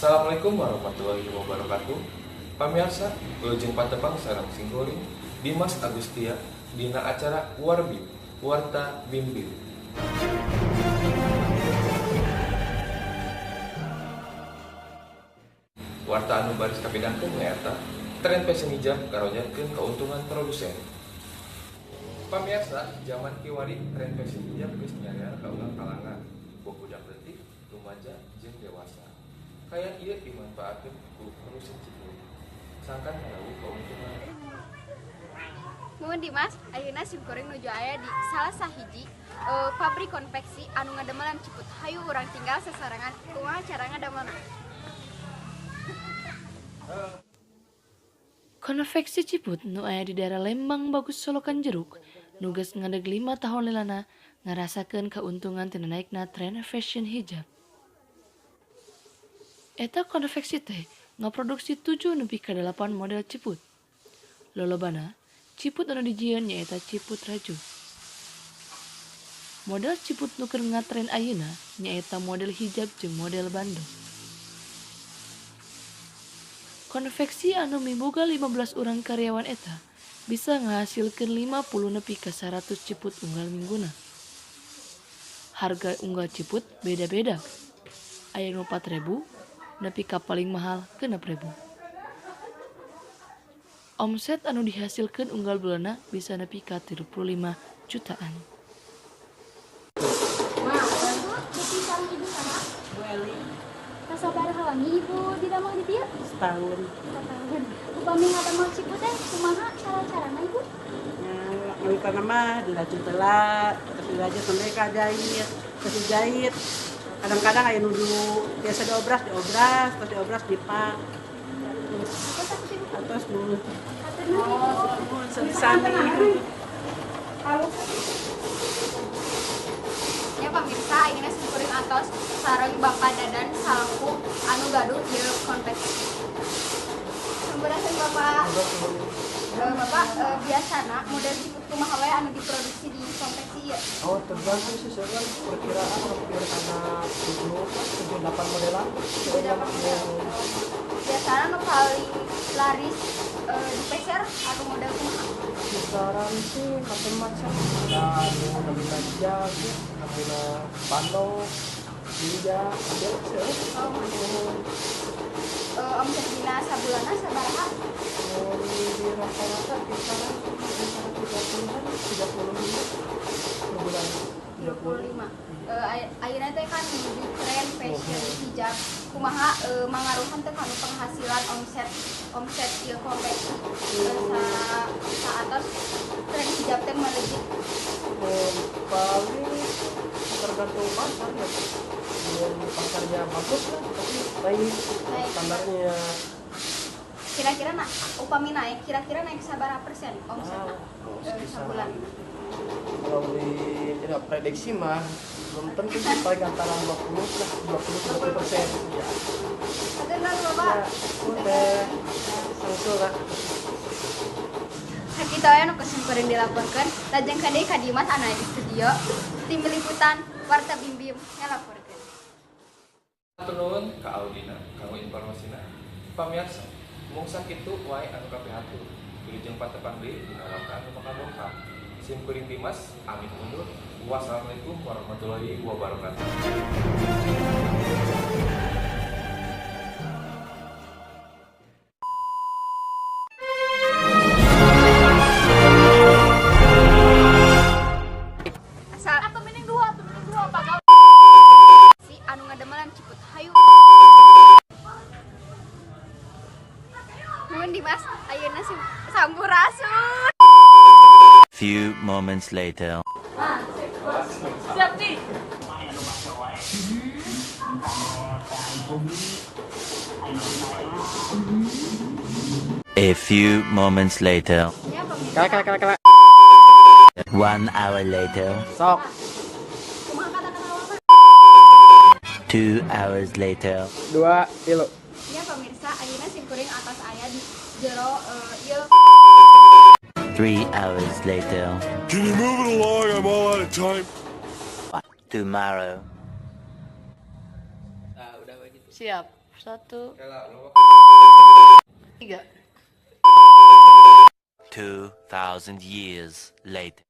Assalamualaikum warahmatullahi wabarakatuh. Pamirsa, wilujeng patepang sareng simkuring Dimas Agustia dina acara Warbim, Warta Bimbim. Warta anu baris kapidangkeun nyaeta tren fashion hijab ngaronjatkeun keuntungan produsen. Pamirsa, zaman kiwari tren fashion hijab geus nyarean ka unggal kalangan, boh budak leutik, rumaja, jeung dewasa. Kaayaan ieu dimanfaatkeun ku produsen ciput sangkan ngaraup keuntungan. Nuhun, Dimas, ayeuna simkuring nuju aya di salah sahiji pabrik konveksi anu ngademelan ciput. Hayu urang tingal sasarengan kumaha cara ngadamelna. Konveksi ciput nu aya di daerah Lembang Bagus, Solokan Jeruk, nu geus ngadeg 5 tahun lilana, ngarasakeun keuntungan tina naikna tren fashion hijab. Eta konveksi teh ngaproduksi 7 nepi ka 8 model ciput. Lolobana, ciput anu dijieun nyaeta ciput rajut. Model ciput nu keur ngatren ayeuna nyaeta model hijab jeung model bando. Konveksi anu miboga 15 urang karyawan eta bisa ngahasilkeun 50 nepi ka 100 ciput unggal mingguna. Harga unggal ciput beda-beda. Aya nu 4.000 nepi ka paling mahal 6.000. Omset anu dihasilkeun unggal bulanna bisa nepi ka 35 jutaan. Beuki sareng ibu saha? Bu Eli. Sabaraha lami ibu didamel di dieu? Setahun. Setahun. Upami ngadamel ciput teh kumaha cara-carana, Ibu? Ya, ngawitan mah dirajut heula, terus dirajut sampai ka jahit, terus dijahit. Kadang-kadang aya nu biasa diobras, diobras, terus diobras dipak. Terus atos nu. Hatur nuhun, Ibu. Oh, sami. Ya, pamirsa, ayeuna simkuring atos sareng Bapak Dadan salaku anu gaduh ieu konveksi. Sampurasun, Bapak. Bapak, biasana model ciput kumaha wae anu diproduksi di konveksi ieu? Oh, tergantung sih, sebenarnya perkiraan hampir karena 7, 7 8 modelan. 7 8 model. Biasana nu paling laris dipeser anu model kumaha? Kisaran sih macam-macam. Ada anu namina hijab, namina bando, ninja, ada sih. Oh, omset dina sabulanna sabaraha? Oh, di rata-rata kisaran antara 30-an, 35 per bulan. 35. Ayeuna teh kan menuju tren fashion hijab. Kumaha mangaruhan teh kanu penghasilan omset omset ieu konveksi saatos tren hijab teh melejit? Oh, paling tergantung pasar ya. Belum pasarnya bagus lah, tapi naik Naik. Standarnya. Kira-kira na, upami naik, kira-kira naik sabaraha persen omsetna Oh, sabulan? Kalau di tidak prediksi mah belum tentu sih, paling antara 20 lah, 20 30%. Ya. Hatur nuhun, Bapak. Ya, udah. Langsung lah. Sakitu aya nu ku simkuring dilaporkeun. Lajeng deui ka Dimas anu aya di studio. Tim liputan Warta Bimbim ngalaporkeun. Hatur nuhun ka Audina kanggo informasina. Pamirsa, mung sakitu wae anu kapihatur. Wilujeng patepang deui dina warta anu bakal dongkap. Sim kuring Dimas, amit undur. Wassalamualaikum warahmatullahi wabarakatuh. Asal atau mending dua, atau mending dua, Pak. Si anu ngademelan ciput. Hayu. Nuhun, Dimas, ayeuna si sampurasun. Few moments later. Siap, Ci. A few moments later. Ya, pemirsa. Kala kala kala. 1 hour later. Sok. Kumaha kata-kata awalna? 2 hours later. Dua, tilu. Ya, pemirsa, ayeuna simkuring atos aya di jero ieu 3 hours later. Can you move it along? I'm all out of time. Tomorrow. Siap. 1, Kela, lo 3. 2,000 years later.